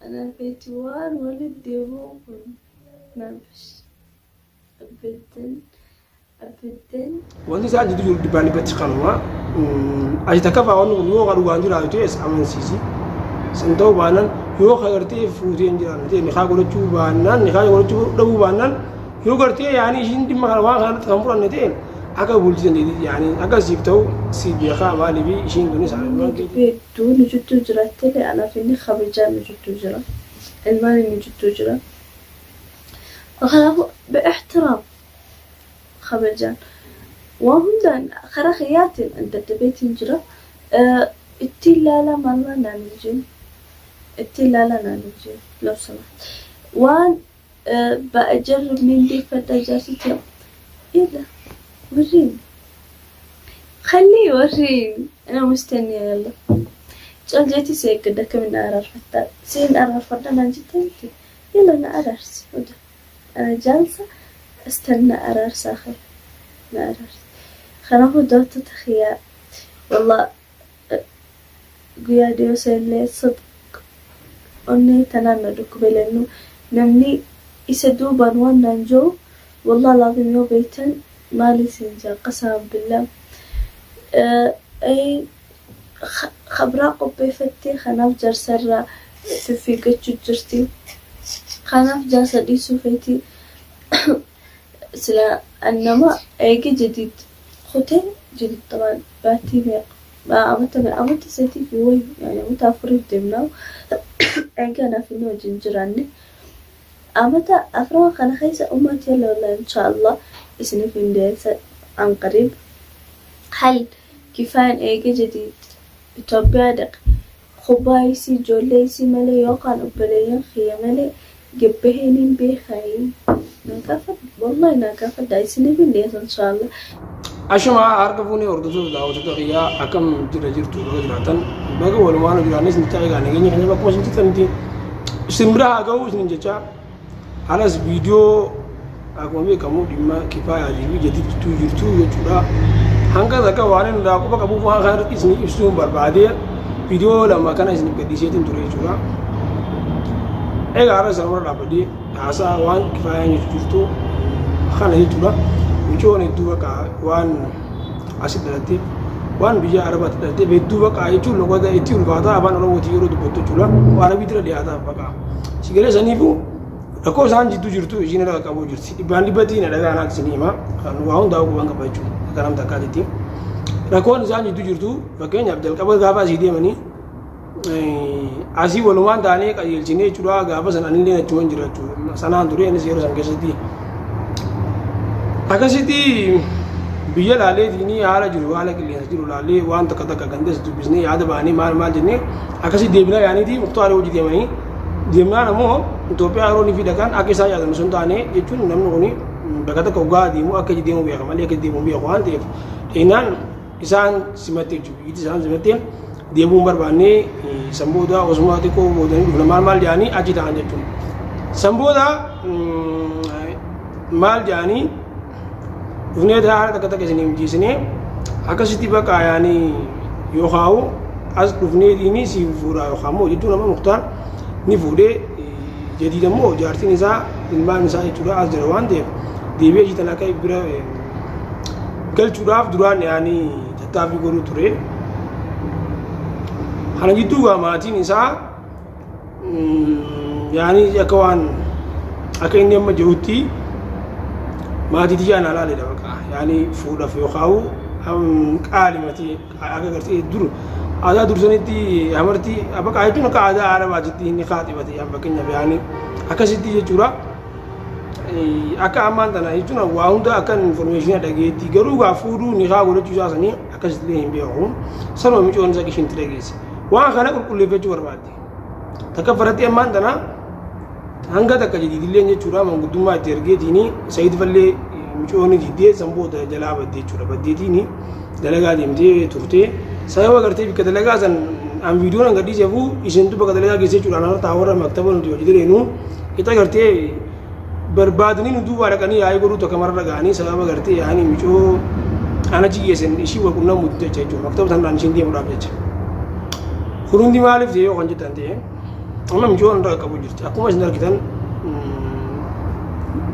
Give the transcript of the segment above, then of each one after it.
Ana feeti waan walitti deebi'u kun mafish abadan abadan. Wanti isaan jidduu jiru dhibbaan dhibbatti kanuma. Ati takkaffaa wanni kun yoo ka dhugaan jiraatu ta'es amansiisi. San ta'uu baannaan yoo ka gartee fuutee hin jiraanne ta'e nikaa godhachuu baannaan nikaa godhachuu dhabuu baannaan yoo gartee yaanii ishiin dhimma kana waan kanatti kan fudhanne ta'e akka bultii dandeettii yaanii akka siif ta'u si beekaa maaliif ishiin tunis Namni dubbii hedduu nu jidduu jiraattellee anaaf inni kabajaan nu jidduu jira. Ilmaan nu jidduu jira. Kanaafuu bi'ixtiraam kabajaan waan hundaan karaa kiyyaatiin an dadhabeetiin jira. Ittiin laalaa maal maal naan hin jeen. Ittiin laalaa naan hin jeen. Law samaht. Waan بأجرب mindeeffadha jaarsicha يلا وريني خليه يوريني أنا مستنية يلا cal jeetii si eeggadha akkamiin na araarfattaa siin araarfadha naan jette miti يلا na araarsi oda أنا جالسة استنى araarsa akhi na araarsi kanaafuu daawwattoota kiyyaa والله guyyaa dhiyoo sanillee sidq onnee tanaan na dhukkube lannu namni isa duubaan waan naan jiru والله العظيم yoo beektan maali isin jaa قسما بالله kabraa qopheeffattee kanaaf jaarsarraa fiffiiggachuu jirti kanaaf jaarsa dhiisuu feeti sila an nama eege jadiid kute jadiid طبعا baatii meeqa amata meeqa amata sadii fi wayi yani amata afuriif deemnaa eege anaaf inni wajjin jiraanne amata afran kana keessa ummati yalla wallahi inshallah isiniif hin deessa عن قريب hal kifaan eege jadiid Itoophiyaa dhaqe kubbaa isii ijoollee isii malee yookaan obboleeyyan kiyya malee gabbaheen hin beekayi naa gaafadha wallahi naa gaafadha isiniif hin dhiyeessa inshallah. Ashama harka fuunee hordoftoota daawwattoota kiyyaa akkam jira jirtu baga jiraatan baga walumaan jiraanne isin jechaa egaa nageenya keenya bakkuma isin jirtanitti isin bira haa ga'u isin jechaa anas viidiyoo akkuma beekamu dhimma kifaayaatii fi jadiid jidduu jirtu jechuudha. Hanga takka waan inni irraa quba qabuuf waan kana irratti isin ibsuun barbaade viidiyoo lama kana isin gadhiiseetiin ture jechuudha. Egaa har'a sanuma dhaabbadhee haasaa waan kifaayaan jirtu kana jechuudha. Micoon hedduu bakka waan asitti dhalatteef waan biyya arabaatti dhalatteef hedduu bakka jechuun loqoda itti ulfaataa afaan oromootiin yeroo dubbattu jechuudha. Arabiitti irra dhiyaataaf bakka. Sigalee saniifuu rakkoo isaan jidduu jirtu ishiin irra qaqqabuu jirti. Dhibbaan dhibbatti na dhagaa naaf isin hima. Kan waa hundaa quban qaba jechuudha. Akka nam takkaatitti. Rakkoon isaan jidduu jirtu fakkeenyaaf jalqaba gaafa asii deemanii asii walumaan taanee qajeelchinee jechuudha gaafa san anillee achuman jira jechuudha. Sanaan ture innis yeroo san keessatti akkasitti biyya laaleetiin haala jiru haala qilleensa jiru laalee waan takka takka gandas dubbisnee yaada baanee maal maal jennee akkasii deebinaa yaaniitii muktaarii hojii deemanii deemnaan ammoo Itoophiyaa yeroo inni fi dhaqan akka isaan yaadan osoo hin taane jechuun namni kun bakka takka ogaa deemu akka deemu beeka malee akka deemu beeku waan ta'eef dhiinaan isaan simatte jechuudha. Biyyi isaan simatte deemuu hin barbaanne san booda osuma xiqqoo boodanii dhufna maal maal jedhanii achi ta'an jechuudha. San booda maal jedhanii dhufnee haala takka takka isinii mijeessinee akkasitti bakka yaanii yookaan as dhufnee diinii si fuudhaa yookaan immoo jechuun nama muktaar ni fuudhee jadiid ammoo jaartiin isaa ilmaan isaa jechuudha as jira waan ta'eef deebi'ee ishii tana akka bira galchuudhaaf duraan yaanii tattaaffii godhuu ture. Kana jidduu gaa maatiin isaa yaanii akka waan akka inni amma jirutti maatii tiyyaa naa laaledha baqa yaanii fuudhaaf yookaan qaalimati akka gartee dur aadaa dursanitti hamartii baqa jechuun akka aadaa arabaatitti inni kaaxibate fakkeenyaaf yaanii akkasitti jechuudha. Akka ammaan tana jechuun waa hunda akka information dhageetti garuu gaa fuudhuu nikaa godhachuu isaa sanii akkasitti hin beeku sanuma micoon isaa ishiintti dhageesse waan kana qulqulleeffachuu barbaadde takka faratti ammaan tana hanga takka jadiidilleen jechuudha manguddummaa itti ergeetiini sayid fallee micoonni diddee san booda jalaa baddee jechuudha baddeetiini dalagaa deemtee turtee sababa gartee bakka dalagaa san an viidiyoon an gadhiiseefu isintu bakka dalagaa geesse jechuudha an hartaa warra maktaba nuti hojii daleenuu qixa gartee barbaadanii nu duubaa dhaqanii yaa'ii godhuu takka marra ga'anii sababa gartee yaa'anii micoo an achi geessan ishii wal qunnamuu jecha jechuudha maktaba sanarraan ishiin deemuudhaaf jecha. Kun hundi maaliif ta'e yoo kan jettan ta'e Amma micoon irra qabu jirti. Akkuma isin argitan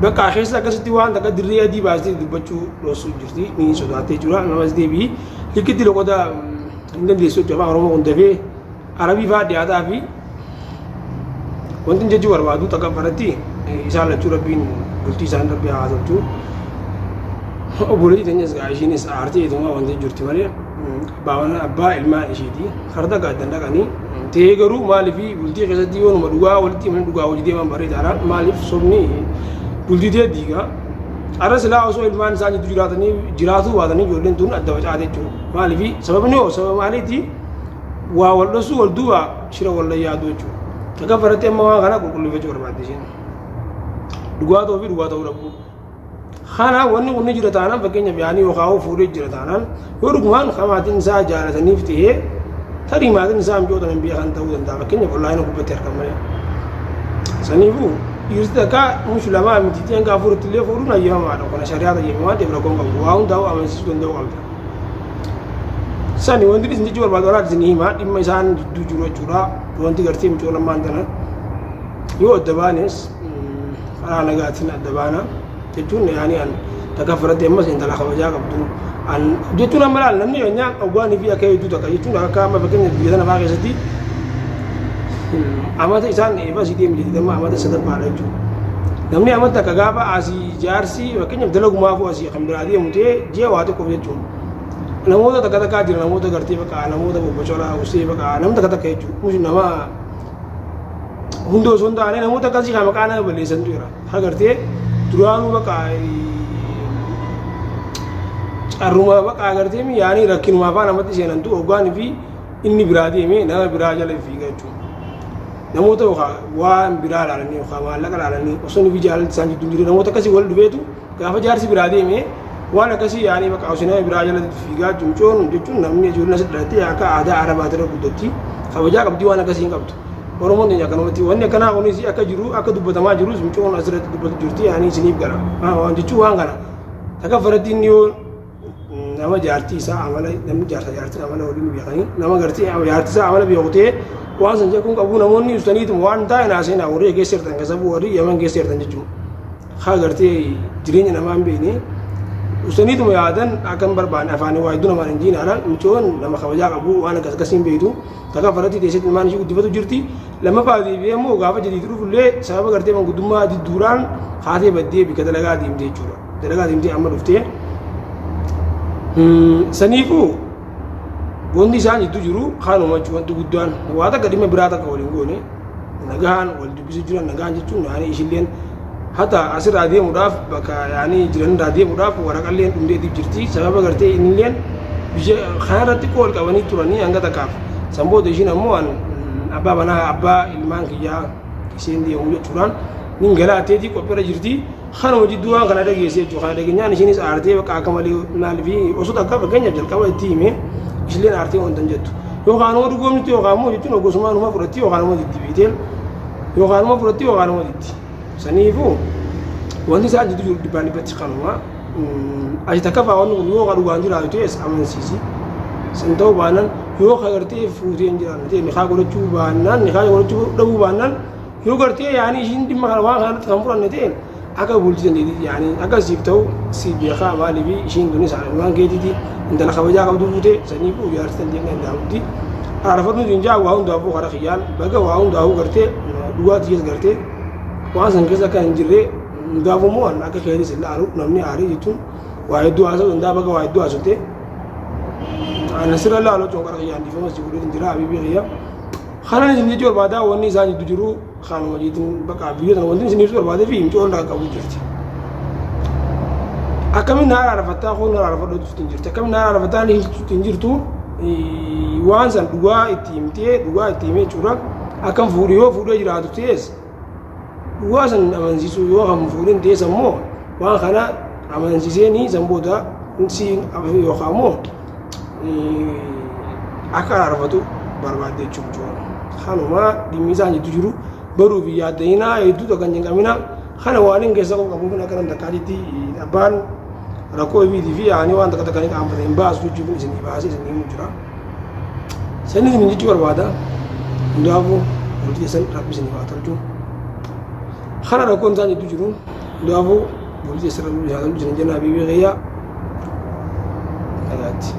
bakka keessa akkasitti waan takka dirree adii baastee dubbachuu dhoosuu jirti. Ni sodaattee jira. Namas deebii likkitti loqoda hin dandeessu jechuudha. Afaan Oromoo kun dafee Arabii fa'aa dhiyaataa fi wanti jechuu barbaadu takka faratti isaan lachuu rabbiin bultii isaan rabbi haa tolchu. Obboleettii teenyas gaa ishiinis aartee ituma wanti jirti malee abbaa ilmaan ishiiti. Harda gaaddan dhaqanii ta'ee garuu maaliif bultii keessatti yoonuma dhugaa walitti himanii dhugaa hojii deeman bareedaadha. Maaliif sobni bultii tee diiga. Arra silaa osoo ilmaan isaan jidduu jiraatanii jiraatuu baatanii ijoolleen tun adda facaate jechuudha. Maaliif sababni hoo sababa maaliiti waa wal dhossuu wal duuba shira wal yaadu jechuudha. Akka baratti amma waan kana qulqulleeffachuu barbaadde isheen. Dhugaa ta'uu fi dhugaa ta'uu dhabuu. Kana wanni kun ni jira taanaan fakkeenyaaf yaanii yookaan fuudhee jira taanaan yoo dhugumaan kan maatiin isaa jaalataniif ta'ee tarii maatiin isaa mijoota hin beekan ta'uu danda'a fakkeenyaaf onlaayina gubbatti argan malee. Saniifuu dhiirti takka mush lamaa miti hanga afuritti illee fuudhuun hayyamamaadha. Kana shari'aa hayyamamaa waan ta'eef rakkoon qabu. Waa hundaa'u amansiisuu danda'uu qabda. Sani wanti isin jechuu barbaadu alaa isin himaa dhimma isaan jidduu jiru jechuudha. Wanti gartee micoo lamaan tana yoo adda baanes karaa nagaatiin adda baana jechuun yaani an takka fudhatte ammas intala kabajaa qabdu an jechuun amma laal namni keenya ogwaanii fi akka hedduu takka jechuun akka amma fakkeenya biyya tana fa'aa keessatti amata isaan eeba asii deemu jedhama amata sadaffaadha jechuudha. Namni amata takka gaafa asii jaarsi fakkeenyaaf dalagumaafuu asii kan biraa deemu ta'ee ji'a waa tokkoof jechuudha. Namoota takka takkaa jira namoota gartee bakka namoota bobbocolaa usee bakka namni takka takka jechuudha. Nama hunda osoo hin taane namoota akkasii kan maqaa nama balleessantu jira. Agartee duraanuu bakka carruma bakka agartee yaanii rakkinuma afaan namatti seenantu hoggaan fi inni biraa deemee nama biraa jala fiiga jechuudha. Namoota yookaan waan biraa ilaalanii yookaan maallaqa ilaalanii osoo inni fi jaalalli isaan jidduu hin jirre namoota akkasii wal dhufeetu gaafa jaarsi biraa deemee waan akkasii yaanii bakka osoo nama biraa jala fiigaa jechuun jechuun namni ijoolleen asitti dhalattee akka aadaa arabaati irra guddatti kabajaa qabdii waan akkasii hin qabdu. Oromoon teenya akkanumatti wanni akkanaa kunis akka jiru akka dubbatamaa jirus mucoon asirratti dubbatu jirti yaanii isiniif gala. Waan jechuun waan kana takka faratti inni yoo nama jaartii isaa amala namni jaarsa jaartiin amala waliin beekanii nama gartee jaartii isaa amala beeku ta'ee waan san jechuun qabu namoonni ibsaniitu waan taa'e naaseenaa warri keessa jirtan kasabuu warri yaman keessa jirtan jechuudha. Haa gartee jireenya namaa hin beekne usaniituma yaadan akka hin barbaanne afaanii waa hedduu namaan hin jiinaadhaan mucoon nama kabajaa qabu waan akkas akkasii hin beektu takka faratti teessetti ilmaan ishii guddifatu jirti lammaffaa deebi'ee immoo gaafa jadiitu dhufullee sababa gartee manguddummaa didduudhaan haatee baddee bikka dalagaa deemte jechuudha dalagaa deemtee amma dhuftee saniifuu wanti isaan jidduu jiru kanuma jechuudha wanti guddaan waa takka dhimma biraa takka waliin goone nagaan wal dubbisu jiran nagaan jechuun yaani ishilleen hata asirraa deemuudhaaf bakka yaani jiranirraa deemuudhaaf waraqalleen dhumdeetiif jirti sababa gartee innilleen biyya kanarratti qool qabanii turanii hanga takkaaf san booda ishiin ammoo an abbaa manaa abbaa ilmaan kiyyaa isheen deemu jechuudhaan nin galaateetii qophiirra jirti kanuma jidduu waan kana dhageesse jechuudha kana dhageenyaan ishiinis aartee bakka akka malee maaliif osoo takka fakkeenyaaf jalqaba itti hime ishilleen aartee wanta hin jettu yookaan immoo dhugoomti yookaan immoo jechuun gosumaan uma fudhatti yookaan immoo diddi beekte yookaan immoo fudhatti yookaan immoo diddi saniifuu wanti isaan jidduu jiru dhibbaan dhibbatti kanuma ati takka fa'aa wanni kun yoo ka dhugaan jiraatu ta'es amansiisi san ta'uu baannaan yoo ka gartee fuutee hin jiraanne ta'e nikaa godhachuu baannaan nikaa godhachuu dhabuu baannaan yoo gartee yaanii ishiin dhimma kana waan kanatti kan fudhanne ta'e akka bultii dandeettii yaanii akka siif ta'u si beekaa maaliif ishiin tunis ilmaan keetiiti intala kabajaa qabdu fuute saniifuu jaarsi dandeenya danda'amutti araarfadhu siin jaa waa hundaafuu kara kiyyaan baga waa hundaafuu gartee dhugaa tiyyees gartee waan san keessa akka hin jirre hundaafuu immoo akka keetis hin laalu namni aarii jechuun waa hedduu haasa'uu danda'a baga waa hedduu haasofte ana sirra laalu jechuun kara kiyyaan dhiifama si godhee hin jira habiibii kiyya Kanan isin jechuu barbaadaa wanni isaan jiddu jiru kanuma jeetiin bakka biyya tana wanti isin ibsuu barbaadee fi mucoon irraa qabu jirti. Akkamiin na araarfattaa kun na araarfadhu hin jirti. Akkamiin na araarfattaa hin jirtu waan san dhugaa itti himtee dhugaa itti himee jechuudha. Akkam fuudhu yoo fuudhee jiraatu ta'es dhugaa san amansiisuu yoo kan fuudhin ta'es ammoo waan kana amansiiseenii san booda si yookaan immoo akka araarfatu barbaadde jechuudha. Kanuma dhimmi isaan jidduu jiru baruu fi yaadda'inaa hedduu tokko hin qabina. Kana waan hin keessa qabu kan akka nam takkaatitti abbaan rakkoo ibiitii fi yaanii waan takka takka ni qaanfate hin baasu jechuun isinii baasee isinii himu jira. Sani isin jechuu barbaada. Hundaafuu Bultii keessan Rabbi isiniif haa tolchu. Kana rakkoon isaan jidduu jiru. Hundaafuu bultii keessan Rabbi haa tolchu isin jenna habiibii kiyya. Nagaatti.